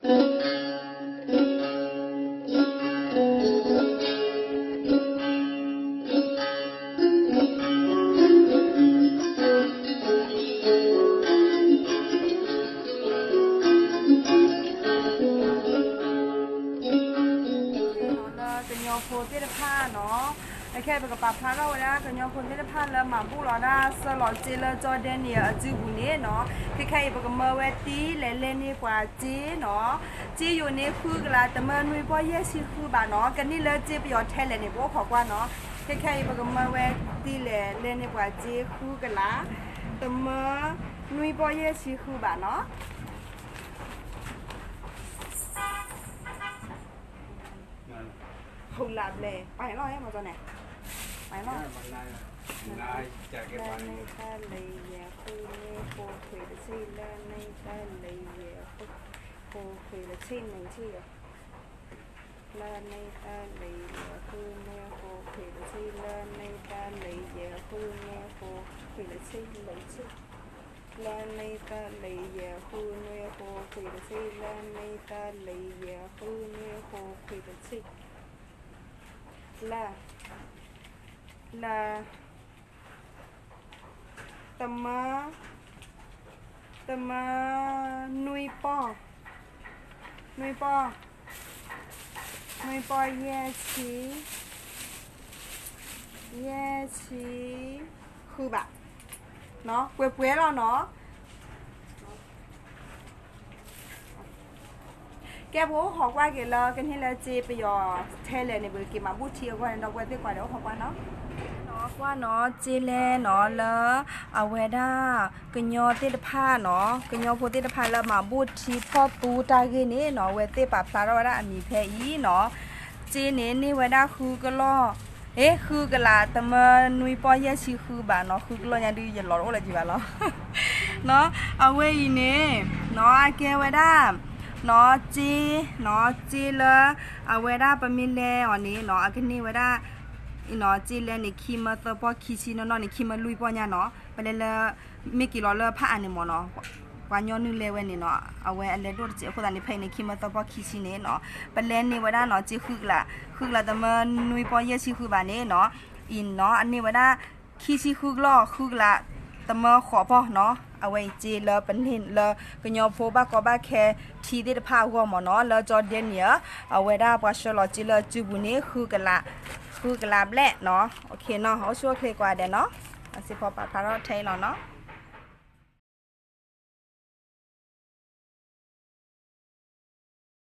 လၢကညီဖိသ့ၣ်တဖၣ်နီၤ, ခဲခဲအံၤ ပကပာ်ဖျါထီၣ်ဝဲဒၣ်ကညီဖိသ့ၣ်တဖၣ်လၢမၤဘူၣ်လီၤဒၣ် ဆှၢလီၤစ့လၢကၠီဒဲနံၣ်အစုပူၤန့ၣ်နီၤ, ခဲခဲအံၤ ပကမၢဝဲတံၢ်လဲၤလဲၢ်န့ၢ်ပှၤစ့နီၤ, စ့ယိၤန့ၣ်ဃုကလး တမၢနွံပီၢ်ယဲၢ်ဆံဃုဘးနီၤ, ကန့ၢ်လၢစ့ပယီၤထဲလဲၣ်န့ၣ် ပအိၣ်ခိးကွၢ်နီၤ, ခဲခဲအံၤ ပကမၢဝဲတံၢ်လဲၤလဲၢ်န့ၢ်ပှၤစ့ဃုကလး, တမၢနွံပီၢ်ယဲၢ်ဆံဃုဘးနီၤ. ဟူးလးဘျဲၣ် ပာ်လီၤမၤကီန့ၣ်, ပာ်လီၤ, လၢန့ၢ်တၢ်လၢယဲၢ်ဃုန့ၢ်ဃိခွံတဆံ, လၢန့ၢ်တၢ်လၢယဲၢ်ဃု, ဃိခွံတဆံ နံၣ်ဆံ, လၢန့ၢ်တၢ်လၢယဲၢ်ဃုန့ၢ်ဃိခွံတဆံ, လၢန့ၢ်တၢ်လၢယဲၢ်ဃုန့ၢ်ဃိခွံတဆံ နံၣ်ဆံ, လၢန့ၢ်တၢ်လၢယဲၢ်ဃုန့ၢ်ဃိခွံတဆံ, လၢန့ၢ်တၢ်လၢယဲၢ်ဃုန့ၢ်ဃိခွံတဆံ, လၢ လၢ တမၢ တမၢ နွံပီၢ်, နွံပီၢ်, နွံပီၢ်ယဲၢ်ဆံ, ယဲၢ်ဆံ ဃုဘး, ပှဲၤပှဲၤလီၤနီၤ. ကဲ ပအိၣ်ခိးကွၢ်က့ၤလၢကန့ၢ်လၢစ့ပယီၤထဲလဲၣ်န့ၣ် ပက့ၤမၤဘူၣ်ထံအဂီၢ်န့ၣ် ဒီပုၢ်ဝဲၢ်သ့ၣ်ကွၢ်ဒီးအိၣ်ခိးကွၢ်နီၤ. ကွၢ်နီၤ စ့လဲၣ်နီၤ လၢအဝဲဒၣ်ကညီသ့ၣ်တဖၣ်နီၤ, ကညီဖိသ့ၣ်တဖၣ်လၢမၤဘူၣ်ထံဖီၣ်သူတၢ်ဂ့ၢ်န့ၣ်နီၤ, အဝဲသ့ၣ်ပာ်ဖျါထီၣ်ဝဲဒၣ်အမံၤဖဲအံၤနီၤ. စ့န့ၣ်န့ၢ်ဝဲဒၣ်ဃုကလီၢ်, အ့ ဃုကလး တမၢနွံပီၢ်ယဲၢ်ဆံဃုဘးနီၤ, ဃုကလီၢ်ညါဒုးယလီၤတအိၣ်လၢၤကံဘၣ်လီၤ. အဝဲအံၤန့ၣ်နီၤ အကဲဝဲဒၣ်နီၤ စ့နီၤ, စ့လၢအဝဲဒၣ်ပမ့ၢ်လဲၤအီၤန့ၣ်နီၤ အကန့ၢ်ဝဲဒၣ် အံၤနီၤ စ့လဲၤန့ၣ် ခံမၢသၢပီၢ်ခံဆံနီၢ်နီၢ်န့ၣ် ခံမၢလွံၢ်ပီၢ်ညါနီၤ, ပလဲၤလၢ မ့ၢ်က့ၤလီၤလၢဖးအါန့ၣ်မ့ၢ်နီၤ, ပှၤညီနုၢ်လဲၤဝဲန့ၣ်နီၤ အဝဲအလဲၤဒိၣ်တစဲးအဃိသတးန့ၣ် ဖဲအံၤန့ၣ် ခံမၢသၢပီၢ်ခံဆံန့ၣ်နီၤ, ပလဲၤန့ၢ်ဝဲဒၣ်နီၤ စ့ဃုကလး, ဃုကလး တမၢနွံပီၢ်ယဲၢ်ဆံဃုဘးန့ၣ်နီၤ, အံၤနီၤ အန့ၢ်ဝဲဒၣ် ခံဆံဃုကလီၢ် ဃုကလး တမၢဃိးပီၢ်နီၤ, အဝဲအံၤစ့လၢပန့ၢ်လၢကညီဖိဘၣ်ကီဘၣ်ခဲထံသ့ၣ်တဖၣ်အဂီၢ်မ့ၢ်နီၤ, လၢကၠီဒဲနံၣ်ဧၢ, အဝဲဒၣ်ပှၤဆှၢလီၤစ့လၢစုပူၤန့ၣ် ဃုကလး, ဃုကလးဘျဲၣ်နီၤ, အိၣ်ဆူၣ်အိၣ်ချ့ကိးဂၤဒဲးနီၤ, အစ့ဖီပာ်ဖျါထီၣ်ထဲအံၤလီၤနီၤ.